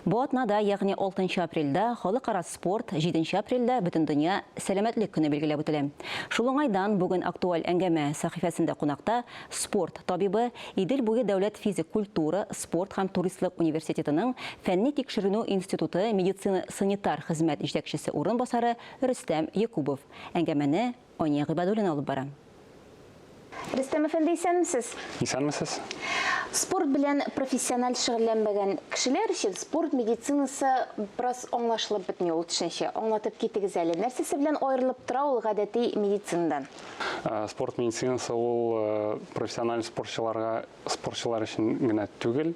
Бу атнада, ягъни 6 апрельдә Халыкара спорт, 7 апрельдә Бөтендөнья сәламәтлек көне билгеләп үтелә. Шул уңайдан бүген актуаль әңгәмә сәхифәсендә кунакта спорт табибы, Идел буе дәүләт физик культура, спорт һәм туристлык университетының фәнни-тикшеренү институты медицина-санитар хезмәт җитәкчесе урынбасары Рөстәм Якубов. Әңгәмәне Ания Гыйбадуллина алып бара. Рөстәм әфәнде, исәнмесез! Исәнмесез! Спорт белән профессиональ шөгыльләнмәгән кешеләр өчен спорт медицинасы бераз аңлашылып бетми ул төшенчә. Аңлатып китегез әле, нәрсәсе белән аерылып тора ул гадәти медицинадан? Спорт медицинасы ул профессиональ спортчыларга, спортчылар өчен генә түгел,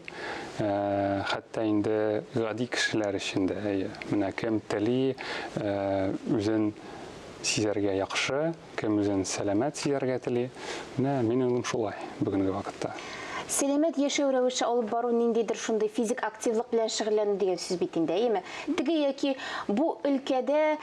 хәтта инде гади кешеләр өчен дә. Әйе, менә кем тели, үзен сизәргә яхшы, кем үзен сәламәт сизәргә тели. Менә мин уйлыйм шулай бүгенге вакытта. Сәламәт яшәү рәвеше алып бару ниндидер шундый физик активлык белән шөгыльләнү дигән сүз бит инде, әйеме? Теге яки бу өлкәдә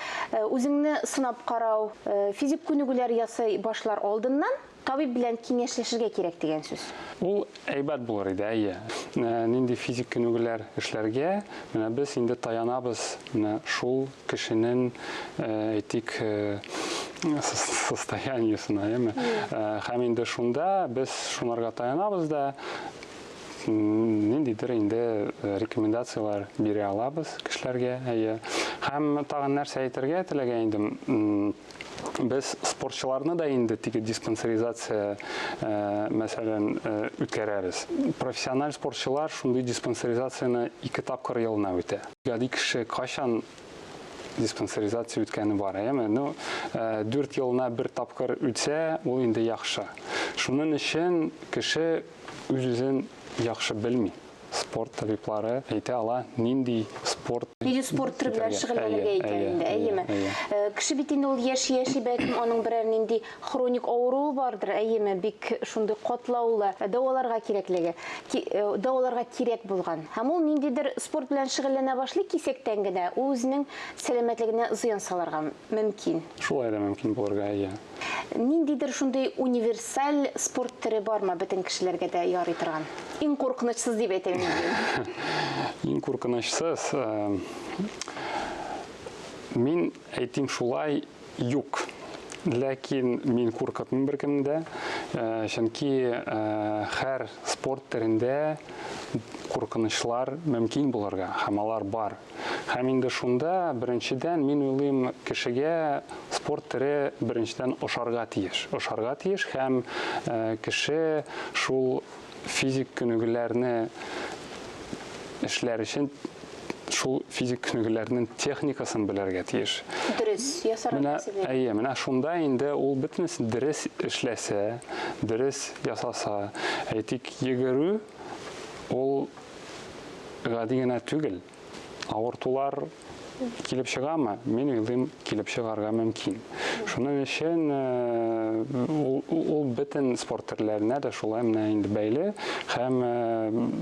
үзеңне сынап карау, физик күнегүләр ясый башлар алдыннан табиб белән киңәшләшергә кирәк дигән сүз. Ул әйбәт булыр иде, әйе. Нинди физик күнегүләр эшләргә, менә без инде таянабыз менә шул кешенең, әйтик, состояниесына, әйеме? Һәм инде шунда без шунарга таянабыз да, ниндидер инде рекомендацияләр бирә алабыз кешеләргә, әйе. Һәм тагын нәрсә әйтергә теләгән идем, Без спортчыларны да инде теге диспансеризация, мәсәлән, үткәрәбез. Профессиональ спортчылар шундый диспансеризацияне ике тапкыр елына үтә. Гади кеше кайчан диспансеризация үткәне бар, әйеме? Ну, 4 елына бер тапкыр үтсә, ул инде яхшы. Шуның өчен кеше үз-үзен яхшы белми. Спорт табиблары әйтә ала, нинди спорт Нинди спорт төре белән шөгыльләнергә икән инде, әйеме? Кеше бит инде ул яши-яши, бәлкем аның берәр нинди хроник авыруы бардыр, әйеме, бик шундый катлаулы, дәваларга кирәклеге, дәваларга кирәк булган. Һәм ул ниндидер спорт белән шөгыльләнә башлый кисәктән генә, ул үзенең сәламәтлегенә зыян салырга мөмкин. Шулай да мөмкин булырга, әйе. Ниндидер шундый универсаль спорт төре бармы, бөтен кешеләргә дә ярый торган? Иң куркынычсыз дип әйтәм инде. Иң куркынычсыз, мин әйтим шулай, юк. Ләкин мин куркытмыйм беркемне дә, чөнки һәр спорт төрендә куркынычлар мөмкин булырга һәм алар бар. Һәм инде шунда, беренчедән, мин уйлыйм, кешегә спорт төре беренчедән ошарга тиеш. Ошарга тиеш һәм кеше шул физик күнегүләрне эшләр өчен шул физик күнегүләрнең техникасын белергә тиеш. Дөрес ясарга менә, әйе, менә шунда инде ул бөтенесен дөрес эшләсә, дөрес ясаса, әйтик, йөгерү ул гади генә түгел. Авыртулар килеп чыгамы? Мин уйлыйм, килеп чыгарга мөмкин. Шуның өчен ул, ул бөтен спорт төрләренә дә шулай менә инде бәйле һәм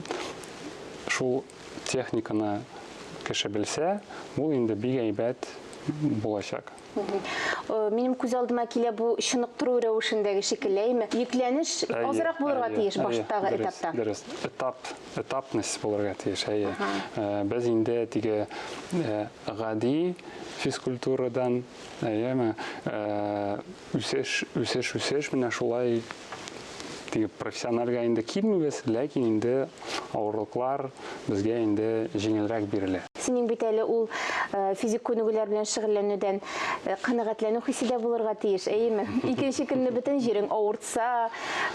шул техниканы кеше белсә, ул инде бик әйбәт булачак. Минем күз алдыма килә бу чыныктыру рәвешендәге шикелле, әйеме? Йөкләнеш азрак булырга тиеш баштагы этапта. Дөрес, этап, этапность булырга тиеш, әйе. Без инде теге гади физкультурадан, әйеме, үсеш, үсеш, үсеш менә шулай теге профессиональгә инде килмибез, ләкин инде авырлыклар безгә инде җиңелрәк бирелә. Синең бит әле ул физик күнегүләр белән шөгыльләнүдән канәгатьләнү хисе дә булырга тиеш, әйеме? Икенче көнне бөтен җирең авыртса,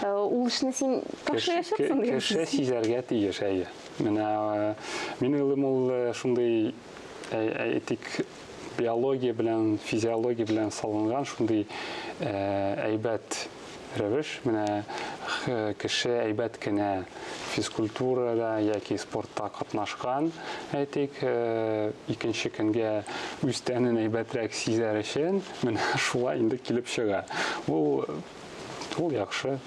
ул эшне син ташлаячаксың дигән сүз. Кеше сизәргә тиеш, әйе. Менә мин уйлыйм, ул шундый, әйтик, биология белән, физиология белән салынган шундый әйбәт рәвеш. Менә кеше әйбәт кенә физкультурада яки спортта катнашкан, әйтик, икенче көнгә үз тәнен әйбәтрәк сизәр өчен, менә шулай инде килеп чыга. Ул ул яхшы.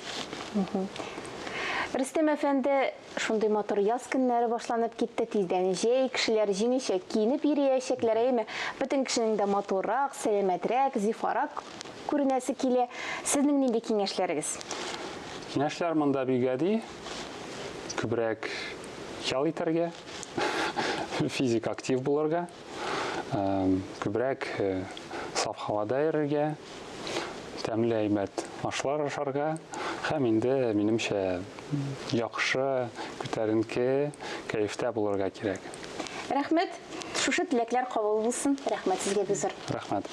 Рөстәм әфәнде, шундый матур яз көннәре башланып китте, тиздән җәй, кешеләр җиңелчә киенеп йөриячәкләр, әйеме? Бөтен кешенең дә матуррак, сәламәтрәк, зифарак күренәсе килә. Сезнең нинди киңәшләрегез? Киңәшләр монда бик гади. Күбрәк ял итәргә. физик актив булырга, күбрәк саф һавада йөрергә, тәмле әйбәт ашлар ашарга һәм инде, минемчә, яхшы, күтәренке кәефтә булырга кирәк. Рәхмәт! Шушы теләкләр кабул булсын. Рәхмәт сезгә бик зур. Рәхмәт.